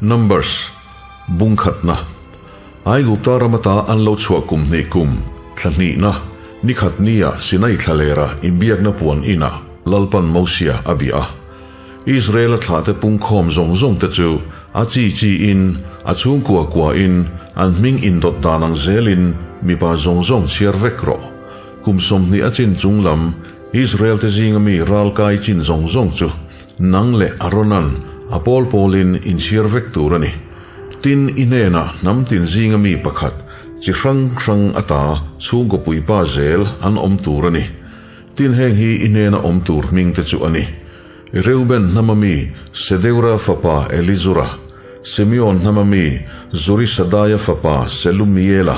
Numbers, Bung khatna, Aigupta ram ata an lo chhuah kum hnih kum, thla hnihna, ni khat nia Sinai thlalera inbiakna puan inah Lalpan Mosia a bia a. Israela thlahte pungkhawm zawng zawng te chu a chi chi in, a chhungkua kua in, an hming indawt dan ang zelin mipa zawng zawng chhiar vek rawh. Kum 20 a chin chung lam Israel te zinga mi ralkai chin zawng zawng chu nang leh Aaronan a pawl pawlin in chhiar vek tur a ni. Tin, i hnenah hnam tin zinga mi pakhat chi hrang hrang ata chhungkaw puipa zel an awm tur a ni. Tin, heng hi i hnena awm tur hming te chu a ni, Reuben hnama mi Sedeura fapa Elizura, Simeon hnama mi Zurisadaia fapa Selumiela,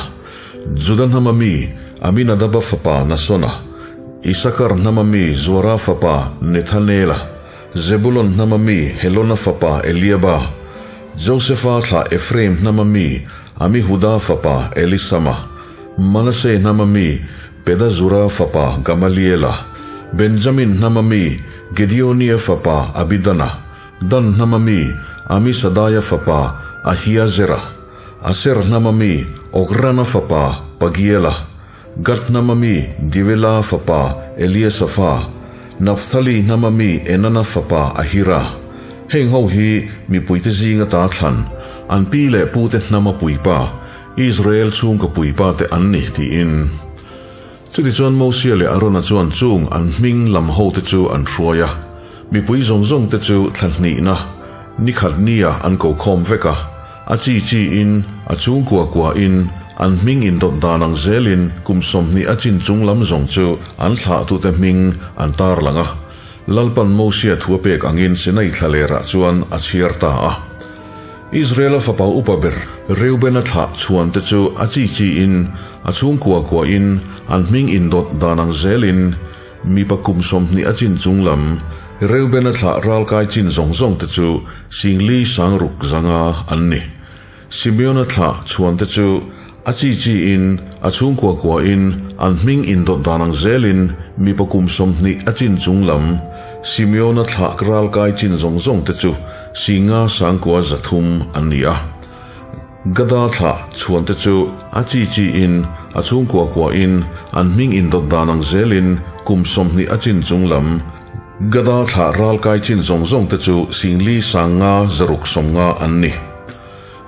Juda hnama mi Aminadaba fapa Nasona, Isakar hnama mi Zuara fapa Nethanela, Zebulon hnama mi Helona fapa Eliaba, Josefa thlah Ephraim hnama mi Amihuda fapa Elisama, Manase hnama mi Pedazura fapa Gamaliela, Benjamin hnama mi Gideonia fapa Abidana, Dan hnama mi Amisadaia fapa Ahiazera, Aser hnama mi Okrana fapa Pagiela, Gad hnama mi Divela fapa Eliasafa, Naphthali hnama mi Enana fapa Ahira. Heng ho hi mipuite zinga ta thlan, an pi leh pute hnama puipa, Israel chhungka puipa te an ni tiin. Chutichuan Mosia leh Arona chuan chung an hming lam hote chu an hruai a, mipui zawng zawng te chu thla hnihna, ni khat nia an ko khawm vek a, a chi chi in, a chhungkua kua in, an hming indawt dan ang zelin kum 20 a chin chung lam zawng chu an thlahtute hming an tarlang a. Lalpan Mosia thu a pek angin Sinai thlalerah chuan a chhiar ta a. Israela fapa upa ber Reubena thlah chhuan te chu a chi chi in, a chhungkua kua in, an hming indawt dan ang zelin, mipa kum 20 a chin chung lam Reubena thlah ralkai chin zawng zawng te chu 40 600 an ni. Simeona thlah chhuan te chu a chi chi in, a chhungkua kua in, an hming indawt dan ang zelin, mipa kum 20 a chin chung lam Simeona thlah ralkai chin zawng zawng te chu 5 9 300 an ni a. Gada thlah chhuan te chu a chi chi in, a chhungkua kua in, an hming indawt dan ang zelin kum 20 a chin chung lam Gada thlah ralkai chin zawng zawng te chu 4 5 650 an ni.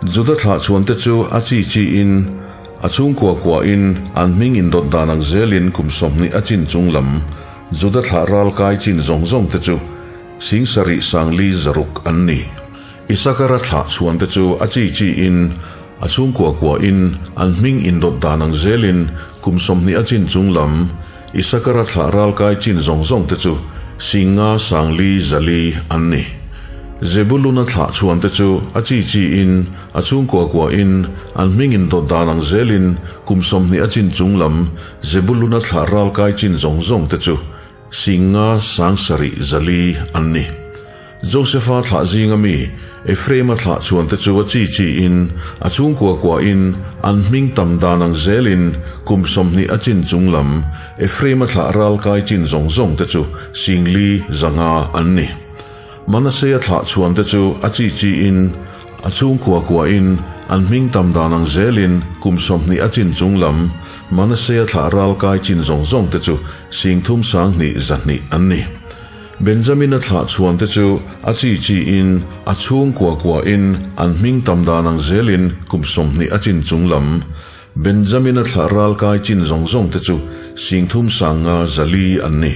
Juda thlah chhuan te chu a chi chi in, a chhungkua kua in, an hming indawt dan ang zelin kum 20 a chin chung lam Juda thlah ralkai chin zawng zawng te chu 7 4 600 an ni. Isakara thlah chhuan te chu a chi chi in, a chhungkua kua in, an hming indawt dan ang zelin kum 20 a chin chung lam Isakara thlah ralkai chin zawng zawng te chu 5 4 400 an ni. Zebuluna thlah chhuan te chu a chi chi in, a chhungkua kua in, an hming indawt dan ang zelin kum 20 a chin chung lam Zebuluna thlah ralkai chin zawng zawng te chu 5 7 400 an ni. Josefa thlah zinga mi Ephraima thlah chhuan te chu a chi chi in, a chhungkua kua in, an hming tam dan ang zelin kum 20 a chin chung lam Ephraima thlah ralkai chin zawng zawng te chu 4 500 an ni. Manasea thlah chhuan te chu a chi chi in, a chhungkua kua in, an hming tam dan ang zelin kum 20 a chin chung lam Manasea thlah ralkai chin zawng zawng te chu 3 2 200 an ni. Benjamina thlah chhuan te chu a chi chi in, a chhungkua kua in, an hming tam dan ang zelin kum 20 a chin chung lam Benjamina thlah ralkai chin zawng zawng te chu 3 5 400 an ni.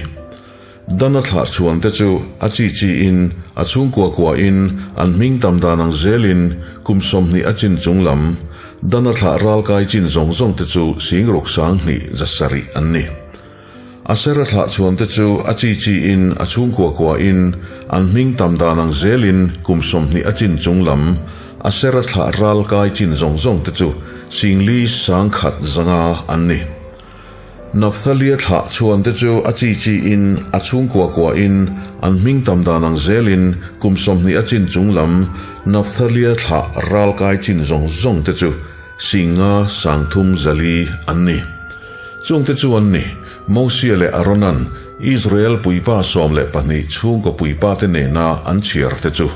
Dana thlah chhuan te chu a chi chi in, a chhungkua kua in, an hming tam dan ang zelin kum 20 a chin chung lam Dana thlah ralkai chin zawng zawng te chu 6 2 700 an ni. Asera thlah chhuan te chu a chi chi in, a chhungkua kua in, an hming tam dan ang zelin kum 20 a chin chung lam Asera thlah ralkai chin zawng zawng te chu 4 1 500 an ni. Naphtalia thlah chhuan te chu a chi chi in, a chhungkua kua in, an hming tam dan ang zelin kum 20 a chin chung lam Naphtalia thlah ralkai chin zawng zawng te chu 5 3 400 an ni. Chung te chu an ni, Mosia leh Aronan Israel puipa 12 chhungkaw puipa te nena an chhiar te chu.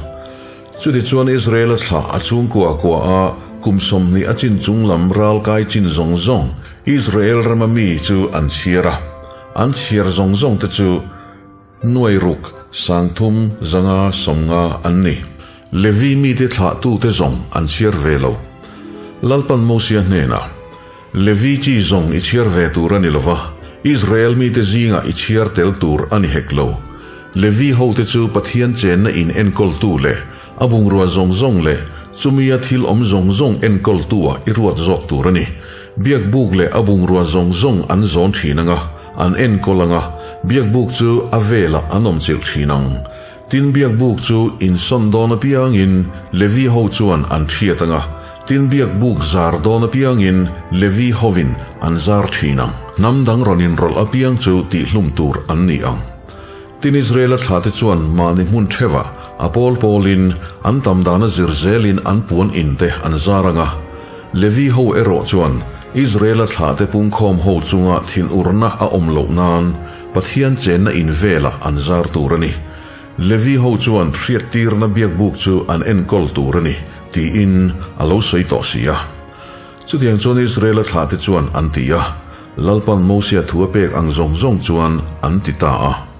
Chutichuan Israela thlah a chhungkua kua a, kum 20 a chin chung lam ral kai chin zawng zawng Israel rama mi chu an chhiar a, an chhiar zawng zawng te chu nuai ruk 300 500 an ni. Levi mite thlahtute zawng an chhiar ve lo. Lalpan Mosia hnenah, Levi chi zawng i chhiar ve tur a ni lo va, Israel mite zingah i chhiar tel tur a ni hek lo. Levi hote chu Pathian chenna in enkawltu leh a bungrua zawng zawng leh chumia thil awm zawng zawng enkawltua i ruat zawk tur a ni. Biakbuk leh a bungrua zawng zawng an zawn thin ang a, an enkawl ang a, biakbuk chu a velah an awmchilh thin ang. Tin biakbuk chu insawn dawn apiangin Levi ho chuan an thiat ang a, tin biakbuk zar dawn apiangin Levi hovin an zar thin ang. Hnam dang rawn inrawlh apiang chu tihhlum tur an ni ang. Tin Israela thlate chuan mahni hmun theuhah a pawl pawlin an tam dana zir zelin an puan in te an zar ang a. Levi ho erawh chuan Israela thlate pungkhawm ho chunga thinurna a awm loh nan Pathian chenna in velah an zar tur a ni. Levi ho chuan hriattirna biakbuk chu an enkawl tur a ni, tiin a lo sawi tawh si a. Chutiang chuan Israela thlahte chuan an ti a, Lalpan Mosia thu a pek ang zawng zawng chuan an ti ta a.